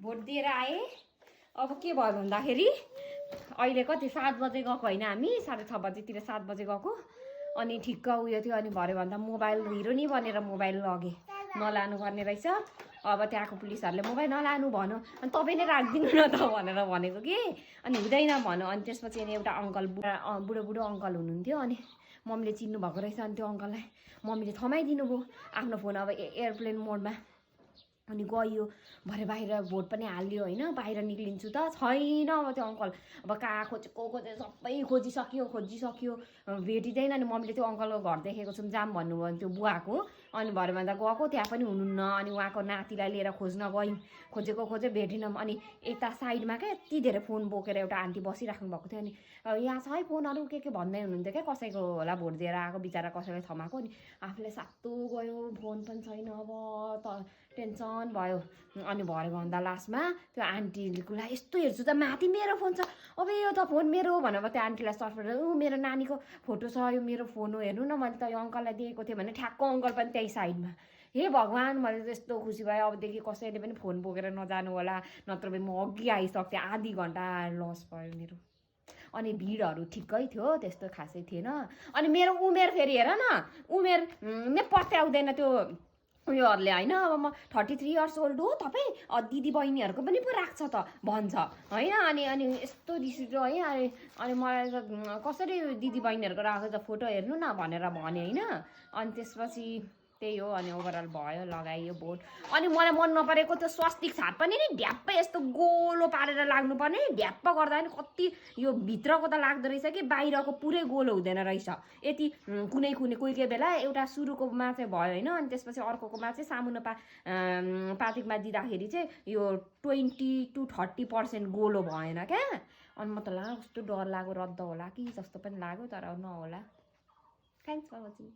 Vote दिएर आएँ। अब के भयो भन्दाखेरि अहिले कति 7 बजे गएको होइन, हामी 6:30 बजेतिर 7 बजे गएको। अनि ठिक्क उयो थियो। अनि भरे भन्दा मोबाइल हिरो नि भनेर मोबाइल लगेँ, नलानु पर्ने रहेछ। अब त्यहाँको पुलिसहरूले मोबाइल नलानु भन्यो। अनि तपाईँ नै राखिदिनु न त भनेर भनेको कि। अनि हुँदैन भन्यो। अनि त्यसपछि एउटा अङ्कल बुढो अङ्कल हुनुहुन्थ्यो। अनि मम्मीले चिन्नु भएको रहेछ। अनि त्यो अङ्कललाई मम्मीले थमाइदिनु भयो आफ्नो फोन। अब एयरप्लेन मोडमा अनि गयो। भरे बाहिर भोट पनि हाल्यो होइन, बाहिर निक्लिन्छु त छैन। अब त्यो अङ्कल अब कहाँ खोजे सबै खोजिसक्यो भेटिँदैन। अनि मम्मीले त्यो अङ्कलको घर देखेको छौँ, जाम भन्नुभयो त्यो बुवाको। अनि भरे भन्दा गएको, त्यहाँ पनि हुनुहुन्न। अनि उहाँको नातिलाई लिएर खोज्न गयौँ, खोजे भेटेनौँ। अनि यता साइडमा क्या यति धेरै फोन बोकेर एउटा आन्टी बसिराख्नु भएको थियो। अनि यहाँ छ है फोनहरू के भन्दै हुनुहुन्थ्यो क्या, कसैको होला भोट दिएर आएको बिचरा, कसैले थमाएको। अनि आफूले सातो गयो, फोन पनि छैन। अब त टेन्सन भयो। अनि भरे भन्दा लास्टमा त्यो आन्टीलाई यस्तो हेर्छु त माथि मेरो फोन छ। अब यो त फोन मेरो हो भनेर त्यो आन्टीलाई सर्फर मेरो नानीको फोटो छ, यो मेरो फोन हो, हेर्नु न मैले त यो अङ्कललाई दिएको थिएँ भने ठ्याक्क अङ्कल पनि त्यही साइडमा। हे भगवान्, मैले त्यस्तो खुसी भयो। अबदेखि कसैले पनि फोन बोकेर नजानु होला, नत्र म अघि आइसक्थेँ। आधी घन्टा लस भयो मेरो। अनि भिडहरू ठिकै थियो, त्यस्तो खासै थिएन। अनि मेरो उमेर फेरि हेर न, उमेर नै पत्याउँदैन त्यो उयोहरूले होइन। अब म 33 इयर्स ओल्ड हो, तपाईँ दिदी बहिनीहरूको पनि पो राख्छ त भन्छ होइन। अनि यस्तो रिस उठ्यो है। अनि मलाई त कसरी दिदी बहिनीहरूको राख्छ त, फोटो हेर्नु न भनेर भने होइन। अनि त्यसपछि त्यही हो। अनि ओभरअल भयो, लगाइयो भोट। अनि मलाई मन नपरेको त्यो स्वास्तिक छाप पनि नि ढ्याप्पै यस्तो गोलो पारेर लाग्नुपर्ने, ढ्याप्प गर्दा पनि कति यो भित्रको त लाग्दो रहेछ कि बाहिरको पुरै गोलो हुँदैन रहेछ। यति कोही बेला एउटा सुरुकोमा चाहिँ भयो होइन। अनि त्यसपछि अर्कोमा चाहिँ सामुन्ने पातिकमा दिँदाखेरि चाहिँ यो 20 to 30% गोलो भएन क्या। अनि म त कस्तो डर लाग्यो, रद्द होला कि जस्तो पनि लाग्यो, तर नहोला। Thanks for watching.